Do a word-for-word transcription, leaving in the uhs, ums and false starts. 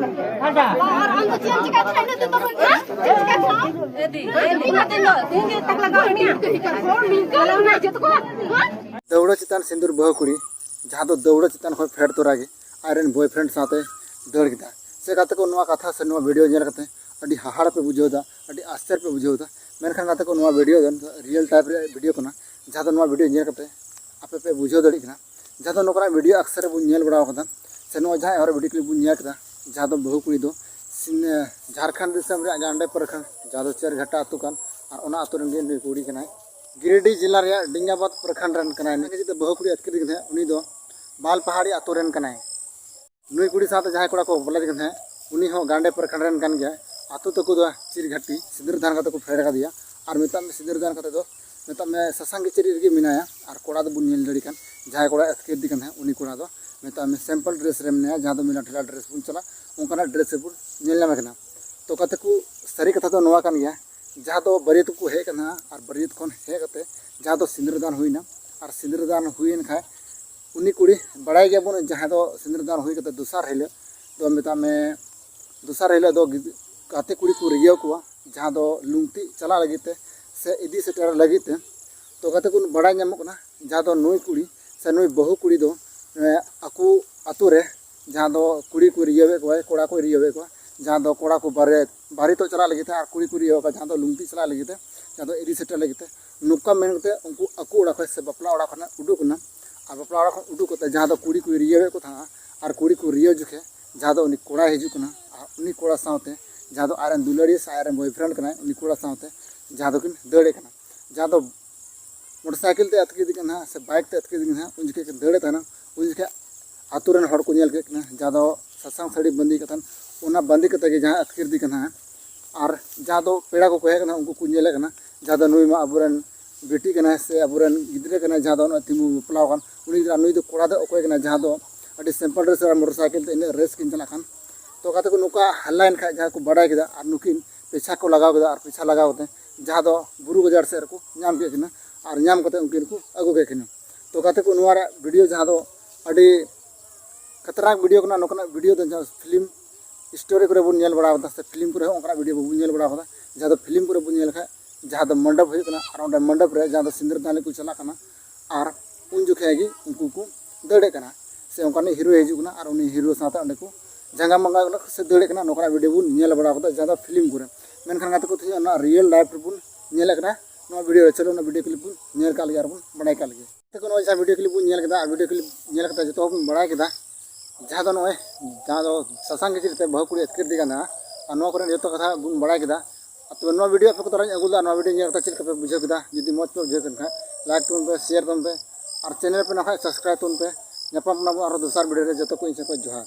ᱟᱨ ᱟᱢ ᱫᱚ ᱪᱮᱫ ᱮᱢ ᱪᱤᱠᱟᱹᱭ ᱛᱟᱦᱮᱸᱫ? ᱤᱱᱟᱹ ᱫᱤᱱ ᱫᱚ ᱵᱟᱹᱧ ᱪᱤᱠᱟᱹᱭ ᱛᱟᱦᱮᱸᱫ᱾ ᱫᱤᱱ ᱜᱮ ᱛᱟᱠ ᱞᱟᱜᱟᱣ ᱢᱮᱭᱟ᱾ ᱦᱚᱲ ᱱᱤᱝᱠᱟᱹ ᱦᱤᱠᱟᱹ ᱦᱚᱲ ᱱᱤᱝᱠᱟᱹ ᱞᱟᱜᱟᱣ ᱢᱮᱭᱟ ᱡᱚᱛᱚ ᱠᱚ᱾ ᱫᱟᱹᱣᱲᱟᱹ ᱪᱮᱛᱟᱱ ᱥᱤᱸᱫᱩᱨ ᱵᱟᱹᱦᱩ ᱠᱩᱲᱤ, ᱡᱟᱦᱟᱸ ᱫᱚ ᱫᱟᱹᱣᱲᱟᱹ ᱪᱮᱛᱟᱱ ᱠᱷᱚᱱ ᱯᱷᱮᱰ ᱛᱚᱨᱟ ᱜᱮ ᱟᱡᱨᱮᱱ boyfriend ᱥᱟᱶᱛᱮ ᱫᱟᱹᱲ ᱠᱮᱫᱟ᱾ ᱥᱮ ᱜᱟᱛᱮ ᱠᱚ, ᱱᱚᱣᱟ ᱠᱟᱛᱷᱟ ᱥᱮ ᱱᱚᱣᱟ video ᱧᱮᱞ ᱠᱟᱛᱮ ᱟᱹᱰᱤ ᱦᱟᱦᱟᱲᱟ ᱯᱮ ᱵᱩᱡᱷᱟᱹᱣ ᱮᱫᱟ, ᱟᱹᱰᱤ ᱟᱥᱪᱚᱨᱡᱚ ᱯᱮ ᱵᱩᱡᱷᱟᱹᱣ ᱮᱫᱟ᱾ ᱢᱮᱱᱠᱷᱟᱱ ᱜᱟᱛᱮ ᱠᱚ, ᱱᱚᱣᱟ video ᱫᱚ real type ᱨᱮᱭᱟᱜ video ᱠᱟᱱᱟ, ᱡᱟᱦᱟᱸ ᱫᱚ ᱱᱚᱣᱟ video ᱧᱮᱞ ᱠᱟᱛᱮ ᱟᱯᱮ ᱯᱮ ᱵᱩᱡᱷᱟᱹᱣ ᱫᱟᱲᱮᱭᱟᱜ ᱠᱟᱱᱟ᱾ ᱡᱟᱦᱟᱸ ᱫᱚ ᱱᱚᱝᱠᱟᱱᱟᱜ video ᱟᱠᱥᱟᱨ ᱨᱮᱵᱚᱱ ᱧᱮᱞ ᱵᱟᱲᱟ ᱟᱠᱟᱫᱟ, ᱥᱮ ᱱᱚᱣᱟ ᱡᱟᱦᱟᱸ ᱦᱚᱨ video clip ᱵᱚᱱ ᱧᱮᱞ ᱠᱮᱫᱟ, ᱡᱟᱦᱟᱸ ᱫᱚ ᱵᱟᱹᱦᱩ ᱠᱩᱲᱤ ᱫᱚ ᱥᱤᱱ-, ᱡᱷᱟᱲᱠᱷᱚᱸᱰ ᱫᱤᱥᱚᱢ ᱨᱮᱭᱟᱜ ᱜᱟᱱᱰᱮ ᱯᱨᱚᱠᱷᱚᱸᱰ, ᱡᱟᱦᱟᱸ ᱫᱚ ᱪᱮᱨᱜᱷᱟᱴᱟ ᱟᱹᱛᱩ ᱠᱟᱱ, ᱟᱨ ᱚᱱᱟ ᱟᱹᱛᱩ ᱨᱮᱱ ᱜᱮ ᱱᱩᱭ ᱠᱩᱲᱤ ᱠᱟᱱᱟᱭ᱾ ᱜᱤᱨᱤᱰᱤ ᱡᱮᱞᱟ ᱨᱮᱭᱟᱜ ᱰᱮᱝᱜᱟᱵᱟᱫᱽ ᱯᱨᱚᱠᱷᱚᱸᱰ ᱨᱮᱱ ᱠᱟᱱᱟᱭ᱾ ᱱᱩᱭ ᱡᱩᱫᱤ ᱵᱟᱹᱦᱩ ᱠᱩᱲᱤ ᱟᱹᱛᱠᱤᱨ ᱠᱟᱱ ᱛᱟᱦᱮᱸᱫ, ᱩᱱᱤ ᱫᱚ ᱵᱟᱞᱯᱟᱦᱟᱲᱤ ᱟᱹᱛᱩ ᱨᱮᱱ ᱠᱟᱱᱟᱭ᱾ ᱱᱩᱭ ᱠᱩᱲᱤ ᱥᱟᱶᱛᱮ ᱡᱟᱦᱟᱸᱭ ᱠᱚᱲᱟ ᱠᱚ ᱵᱟᱯᱞᱟ ᱠᱟᱱ ᱛᱟᱦᱮᱸᱫ, ᱩᱱᱤ ᱦᱚᱸ ᱜᱟᱱᱰᱮ ᱯᱨᱚᱠᱷᱚᱸᱰ ᱨᱮᱱ ᱠᱟᱱ ᱜᱮᱭᱟᱭ᱾ ᱟᱹᱛᱩ ᱛᱟᱠᱚ ᱫᱚ ᱪᱤᱨᱜᱷᱟᱴᱤ, ᱥᱤᱸᱫᱩᱨ ᱫᱟᱱ ᱠᱟᱛᱮ ᱠᱚ ᱯᱷᱮᱰ ᱠᱟᱫᱮᱭᱟ᱾ ᱟᱨ ᱢᱮᱛᱟᱜ ᱢᱮ, ᱥᱤᱸᱫᱩᱨ ᱫᱟᱱ ᱠᱟᱛᱮ ᱫᱚ ᱢᱮᱛᱟᱜ ᱢᱮ ᱥᱟᱥᱟᱝ ᱠᱤᱪᱨᱤᱡ ᱨᱮᱜᱮ ᱢᱮᱱᱟᱭᱟ᱾ ᱟᱨ ᱠᱚᱲᱟ ᱫᱚᱵᱚᱱ ᱧᱮᱞ ᱫᱟᱲᱮ ᱠᱟᱱ, ᱡᱟᱦᱟᱸᱭ ᱠᱚᱲᱟ ᱟᱹᱛᱠᱤᱨ ᱫᱮ ᱠᱟᱱ ᱛᱟᱦᱮᱸᱫ, ᱩᱱᱤ ᱠᱚᱲᱟ ᱫᱚ ᱢᱮᱛᱟᱜ ᱢᱮ simple dress ᱨᱮ ᱢᱮᱱᱟᱭᱟ, ᱡᱟᱦᱟᱸ ᱫᱚ ᱢᱮᱞᱟ ᱴᱷᱮᱞᱟ dress ᱵᱚᱱ ᱪᱟᱞᱟᱜ, ᱚᱱᱠᱟᱱᱟᱜ dress ᱨᱮᱵᱚᱱ ᱧᱮᱞ ᱧᱟᱢᱮ ᱠᱟᱱᱟ᱾ ᱛᱚ ᱜᱟᱛᱮ ᱠᱚ, ᱥᱟᱹᱨᱤ ᱠᱟᱛᱷᱟ ᱫᱚ ᱱᱚᱣᱟ ᱠᱟᱱ ᱜᱮᱭᱟ, ᱡᱟᱦᱟᱸ ᱫᱚ ᱵᱟᱹᱨᱭᱟᱹᱛ ᱠᱚ ᱦᱮᱡ ᱠᱟᱱᱟ, ᱟᱨ ᱵᱟᱹᱨᱭᱟᱹᱛ ᱠᱷᱚᱱ ᱦᱮᱡ ᱠᱟᱛᱮ ᱡᱟᱦᱟᱸ ᱫᱚ ᱥᱤᱸᱫᱽᱨᱟᱹ ᱫᱟᱱ ᱦᱩᱭᱱᱟ, ᱟᱨ ᱥᱤᱸᱫᱽᱨᱟᱹ ᱫᱟᱱ ᱦᱩᱭᱮᱱ ᱠᱷᱟᱡ, ᱩᱱᱤ ᱠᱩᱲᱤ, ᱵᱟᱲᱟᱭ ᱜᱮᱭᱟᱵᱚᱱ, ᱡᱟᱦᱟᱸ ᱫᱚ ᱥᱤᱸᱫᱽᱨᱟᱹ ᱫᱟᱱ ᱦᱩᱭ ᱠᱟᱛᱮ ᱫᱚᱥᱟᱨ ᱦᱤᱞᱳᱜ ᱫᱚ ᱢᱮᱛᱟᱜ ᱢᱮ, ᱫᱚᱥᱟᱨ ᱦᱤᱞᱳᱜ ᱫᱚ ᱜᱤᱫ-, ᱜᱟᱛᱮ ᱠᱩᱲᱤ ᱠᱚ ᱨᱤᱭᱟᱹᱣ ᱠᱚᱣᱟ, ᱡᱟᱦᱟᱸ ᱫᱚ ᱞᱩᱝᱛᱤ ᱪᱟᱞᱟᱜ ᱞᱟᱹᱜᱤᱫ ᱛᱮ ᱥᱮ ᱤᱫᱤ ᱥᱮᱴᱮᱨ ᱞᱟᱹᱜᱤᱫ ᱛᱮ᱾ ᱛᱚ ᱜᱟᱛᱮ ᱠᱚ, ᱵᱟᱲᱟᱭ ᱧᱟᱢᱚᱜ ᱠᱟᱱᱟ, ᱡᱟᱦᱟᱸ ᱫᱚ ᱱᱩᱭ ᱠᱩᱲᱤ ᱥᱮ ᱱᱩᱭ ᱵᱟᱹᱦᱩ ᱠᱩᱲᱤ ᱫᱚ, ᱮ, ᱟᱠᱚ ᱟᱛᱳ ᱨᱮ ᱡᱟᱦᱟᱸ ᱫᱚ ᱠᱩᱲᱤ ᱠᱚ ᱨᱤᱭᱟᱹᱣᱮᱫ ᱠᱚᱣᱟ, ᱠᱚᱲᱟ ᱠᱚ ᱨᱤᱭᱟᱹᱣᱮᱫ ᱠᱚᱣᱟ, ᱡᱟᱦᱟᱸ ᱫᱚ ᱠᱚᱲᱟ ᱠᱚ ᱵᱟᱨᱮ-, ᱵᱟᱨᱮᱛᱚᱜ ᱪᱟᱞᱟᱜ ᱞᱟᱹᱜᱤᱫ ᱛᱮ, ᱟᱨ ᱠᱩᱲᱤ ᱠᱚ ᱨᱤᱭᱟᱹᱣᱮᱫ ᱠᱚᱣᱟ, ᱡᱟᱦᱟᱸ ᱫᱚ ᱞᱩᱝᱛᱤ ᱪᱟᱞᱟᱜ ᱞᱟᱹᱜᱤᱫ ᱛᱮ, ᱡᱟᱦᱟᱸ ᱫᱚ ᱤᱫᱤ ᱥᱮᱴᱮᱨ ᱞᱟᱹᱜᱤᱫ ᱛᱮ᱾ ᱱᱚᱝᱠᱟ ᱢᱮᱱ ᱠᱟᱛᱮ ᱩᱱᱠᱩ ᱟᱠᱚ ᱚᱲᱟᱜ ᱠᱷᱚᱱ ᱥᱮ ᱵᱟᱯᱞᱟ ᱚᱲᱟᱜ ᱠᱷᱚᱱᱟᱜ ᱩᱰᱩᱠ ᱮᱱᱟ᱾ ᱟᱨ ᱵᱟᱯᱞᱟ ᱚᱲᱟᱜ ᱠᱷᱚᱱ ᱩᱰᱩᱠ ᱠᱟᱛᱮ ᱡᱟᱦᱟᱸ ᱫᱚ ᱠᱩᱲᱤ ᱠᱚᱭ ᱨᱤᱭᱟᱹᱣᱮᱫ ᱠᱚ ᱛᱟᱦᱮᱸᱜᱼᱟ, ᱟᱨ ᱠᱩᱲᱤ ᱠᱚ ᱨᱤᱭᱟᱹᱣ ᱡᱚᱠᱷᱮᱡ ᱡᱟᱦᱟᱸ ᱫᱚ ᱩᱱᱤ ᱠᱚᱲᱟᱭ ᱦᱤᱡᱩᱜ ᱠᱟᱱᱟ, ᱟᱨ ᱩᱱᱤ ᱠᱚᱲᱟ ᱥᱟᱶᱛᱮ ᱡᱟᱦᱟᱸ ᱫᱚ ᱟᱡᱨᱮᱱ ᱫᱩᱞᱟᱹᱲᱤᱭᱟᱹ ᱥᱮ ᱟᱡᱨᱮᱱ boyfriend ᱠᱟᱱᱟᱭ, ᱩᱱᱤ ᱠᱚᱲᱟ ᱥᱟᱶᱛᱮ ᱡᱟᱦᱟᱸ ᱫᱚᱠᱤᱱ ᱫᱟᱹᱲᱮᱫ ᱠᱟᱱᱟ, ᱡᱟᱦᱟᱸ ᱫᱚ motorcycle ᱛᱮ ᱟᱹᱛᱠᱤᱨ ᱤᱫᱤ ᱠᱟᱱᱟ ᱥᱮ bike ᱛᱮ ᱟᱹᱛᱠᱤᱨ ᱤᱫᱤ ᱠᱟᱱᱟ, ᱩᱱ ᱡᱚᱠᱷᱮᱡ ᱠᱤᱱ ᱫᱟᱹᱲᱮᱫ ᱛᱟᱦᱮᱱᱟ᱾ ᱩᱱ ᱡᱚᱠᱷᱮᱡ ᱟᱛᱳ ᱨᱮᱱ ᱦᱚᱲ ᱠᱚ ᱧᱮᱞ ᱠᱮᱫ ᱠᱤᱱᱟ, ᱡᱟᱦᱟᱸ ᱫᱚ ᱥᱟᱥᱟᱝ ᱥᱟᱹᱲᱤ ᱵᱟᱸᱫᱮ ᱠᱟᱛᱮᱱ, ᱚᱱᱟ ᱵᱟᱸᱫᱮ ᱠᱟᱛᱮ ᱜᱮ ᱡᱟᱦᱟᱸ ᱟᱹᱛᱠᱤᱨ ᱤᱫᱤ ᱠᱟᱱᱟ᱾ ᱟᱨ ᱡᱟᱦᱟᱸ ᱫᱚ ᱯᱮᱲᱟ ᱠᱚᱠᱚ ᱦᱮᱡ ᱠᱟᱱᱟ, ᱩᱱᱠᱩ ᱠᱚ ᱧᱮᱞᱮ ᱠᱟᱱᱟ, ᱡᱟᱦᱟᱸ ᱫᱚ ᱱᱩᱭ ᱢᱟ ᱟᱵᱚᱨᱮᱱ ᱵᱤᱴᱤ ᱠᱟᱱᱟᱭ ᱥᱮ ᱟᱵᱚᱨᱮᱱ ᱜᱤᱫᱽᱨᱟᱹ ᱠᱟᱱᱟᱭ, ᱡᱟᱦᱟᱸ ᱫᱚ ᱱᱚᱜᱼᱚᱭ ᱛᱤᱸᱜᱩ ᱵᱟᱯᱞᱟᱣ ᱟᱠᱟᱱ, ᱩᱱᱤ ᱜᱤᱫᱽᱨᱟᱹ, ᱱᱩᱭ ᱫᱚ ᱠᱚᱲᱟ ᱫᱚ ᱚᱠᱚᱭ ᱠᱟᱱᱟᱭ, ᱡᱟᱦᱟᱸ ᱫᱚ ᱟᱹᱰᱤ simple dress ᱟᱨ motorcycle ᱛᱮ ᱤᱱᱟᱹᱜ race ᱠᱤᱱ ᱪᱟᱞᱟᱜ ᱠᱟᱱ᱾ ᱛᱚ ᱜᱟᱛᱮ ᱠᱚ, ᱱᱚᱝᱠᱟ ᱦᱟᱞᱞᱟᱭᱮᱱ ᱠᱷᱟᱡ ᱡᱟᱦᱟᱸ ᱠᱚ ᱵᱟᱰᱟᱭ ᱠᱮᱫᱟ, ᱟᱨ ᱱᱩᱠᱤᱱ ᱯᱮᱪᱷᱟ ᱠᱚ ᱞᱟᱜᱟᱣ ᱠᱮᱫᱟ, ᱟᱨ ᱯᱮᱪᱷᱟ ᱞᱟᱜᱟᱣ ᱠᱟᱛᱮ ᱡᱟᱦᱟᱸ ᱫᱚ ᱵᱩᱨᱩ ᱜᱟᱡᱟᱲ ᱥᱮᱫ ᱨᱮᱠᱚ ᱧᱟᱢ ᱠᱮᱫ ᱠᱤᱱᱟ, ᱟᱨ ᱧᱟᱢ ᱠᱟᱛᱮ ᱩᱱᱠᱤᱱ ᱠᱚ ᱟᱹᱜᱩ ᱠᱮᱫ ᱠᱤᱱᱟ᱾ ᱛᱚ ᱜᱟᱛᱮ ᱠᱚ, ᱱᱚᱣᱟ ᱨᱮᱭᱟᱜ video ᱡᱟᱦᱟᱸ ᱫᱚ ᱟᱹᱰᱤ ᱠᱷᱟᱛᱨᱟᱠ video ᱠᱟᱱᱟ, ᱱᱚᱝᱠᱟᱱᱟᱜ video ᱫᱚ ᱡᱟᱦᱟᱸ film ᱥᱴᱳᱨᱤ ᱠᱚᱨᱮ ᱵᱚᱱ ᱧᱮᱞ ᱵᱟᱲᱟ ᱠᱟᱫᱟ ᱥᱮ ᱯᱷᱤᱞᱢ ᱠᱚᱨᱮ ᱦᱚᱸ ᱚᱱᱠᱟᱱᱟᱜ ᱵᱷᱤᱰᱤᱭᱳ ᱵᱟᱵᱚᱱ ᱧᱮᱞ ᱵᱟᱲᱟ ᱠᱟᱫᱟ᱾ ᱡᱟᱦᱟᱸ ᱫᱚ ᱯᱷᱤᱞᱢ ᱠᱚᱨᱮ ᱵᱚᱱ ᱧᱮᱞ ᱠᱷᱟᱡ ᱡᱟᱦᱟᱸ ᱫᱚ ᱢᱚᱱᱰᱚᱯ ᱦᱩᱭᱩᱜ ᱠᱟᱱᱟ ᱟᱨ ᱚᱸᱰᱮ ᱢᱚᱱᱰᱚᱯ ᱨᱮ ᱡᱟᱦᱟᱸ ᱫᱚ ᱥᱤᱸᱫᱽᱨᱟᱹ ᱫᱟᱱ ᱠᱚ ᱪᱟᱞᱟᱜ ᱠᱟᱱᱟ ᱟᱨ ᱩᱱ ᱡᱚᱠᱷᱮᱡ ᱜᱮ ᱩᱱᱠᱩ ᱠᱚ ᱫᱟᱹᱲᱮᱫ ᱠᱟᱱᱟ ᱥᱮ ᱚᱱᱠᱟᱱᱤᱡ ᱦᱤᱨᱳᱭ ᱦᱤᱡᱩᱜ ᱠᱟᱱᱟ ᱟᱨ ᱩᱱᱤ ᱦᱤᱨᱳ ᱥᱟᱶᱛᱮ ᱚᱸᱰᱮ ᱠᱚ ᱡᱟᱸᱜᱟ ᱢᱟᱸᱜᱟ ᱠᱟᱱᱟ ᱥᱮ ᱫᱟᱹᱲᱮᱫ ᱠᱟᱱᱟ, ᱱᱚᱝᱠᱟᱱᱟᱜ ᱵᱷᱤᱰᱤᱭᱳ ᱵᱚᱱ ᱧᱮᱞ ᱵᱟᱲᱟ ᱠᱟᱫᱟ ᱡᱟᱦᱟᱸ ᱫᱚ ᱯᱷᱤᱞᱢ ᱠᱚᱨᱮ᱾ ᱢᱮᱱᱠᱷᱟᱱ ᱜᱟᱛᱮ ᱠᱚ ᱛᱮᱦᱮᱧ ᱚᱱᱟ ᱨᱤᱭᱮᱞ ᱞᱟᱭᱤᱯᱷ ᱨᱮᱵᱚᱱ ᱧᱮᱞᱮᱫ ᱠᱟᱱᱟ ᱱᱚᱣᱟ ᱵᱷᱤᱰᱤᱭᱳ ᱨᱮ᱾ ᱪᱚᱞᱚ ᱚᱱᱟ ᱵᱷᱤᱰᱤᱭᱳ ᱠᱞᱤᱯ ᱵᱚᱱ ᱧᱮᱞ ᱠᱟᱜ ᱞᱮᱜᱮ ᱟᱨ ᱵᱚᱱ ᱵᱟᱲᱟᱭ ᱠᱟᱜ ᱞᱮᱜᱮ᱾ ᱛᱮᱠᱚ ᱱᱚᱜᱼᱚᱭ ᱡᱟᱦᱟᱸ ᱵᱷᱤᱰᱤᱭᱳ ᱠᱞᱤᱯ ᱵᱚᱱ ᱧᱮᱞ ᱠᱮᱫᱟ ᱟᱨ ᱵᱷᱤᱰᱤᱭᱳ ᱠᱞᱤᱯ ᱧᱮᱞ ᱠᱟᱛᱮ ᱡᱚᱛᱚ ᱦᱚᱲ ᱵᱚᱱ ᱵᱟᱲᱟᱭ ᱠᱮᱫᱟ ᱡᱟᱦᱟᱸ ᱫᱚ ᱱᱚᱜᱼᱚᱭ ᱡᱟᱦᱟᱸ ᱫᱚ ᱥᱟᱥᱟᱝ ᱠᱤᱪᱨᱤᱡ ᱛᱮ ᱵᱟᱹᱦᱩ ᱠᱩᱲᱤ ᱟᱹᱛᱠᱤᱨ ᱫᱮ ᱠᱟᱱᱟ᱾ ᱟᱨ ᱱᱚᱣᱟ ᱠᱚᱨᱮᱱᱟᱜ ᱡᱚᱛᱚ ᱠᱟᱛᱷᱟ ᱵᱚᱱ ᱵᱟᱲᱟᱭ ᱠᱮᱫᱟ᱾ ᱟᱨ ᱛᱚᱵᱮ ᱱᱚᱣᱟ ᱵᱷᱤᱰᱤᱭᱳ ᱟᱯᱮ ᱠᱚ ᱛᱟᱞᱟᱧ ᱟᱹᱜᱩ ᱞᱮᱫᱟ, ᱱᱚᱣᱟ ᱵᱷᱤᱰᱤᱭᱳ ᱧᱮᱞ ᱠᱟᱛᱮ ᱪᱮᱫ ᱞᱮᱠᱟ ᱯᱮ ᱵᱩᱡᱷᱟᱹᱣ ᱠᱮᱫᱟ? ᱡᱩᱫᱤ ᱢᱚᱡᱽ ᱯᱮ ᱵᱩᱡᱷᱟᱹᱣ ᱠᱮᱫ ᱠᱷᱟᱱ ᱞᱟᱭᱤᱠ ᱛᱟᱵᱚᱱ ᱯᱮ, ᱥᱮᱭᱟᱨ ᱛᱟᱵᱚᱱ ᱯᱮ, ᱟᱨ ᱪᱮᱱᱮᱞ ᱯᱮ ᱱᱟᱠᱷᱟᱡ ᱥᱟᱵᱥᱠᱨᱟᱭᱤᱵ ᱛᱟᱵᱚᱱ ᱯᱮ᱾ ᱧᱟᱯᱟᱢ ᱠᱟᱱᱟ ᱵᱚᱱ ᱟᱨᱦᱚᱸ ᱫᱚᱥᱟᱨ ᱵᱷᱤᱰᱤᱭᱳ ᱨᱮ᱾ ᱡᱚᱛᱚ ᱠᱚ ᱤᱧ ᱥᱮᱫ ᱠᱷᱚᱱ ᱡᱚᱦᱟᱨ᱾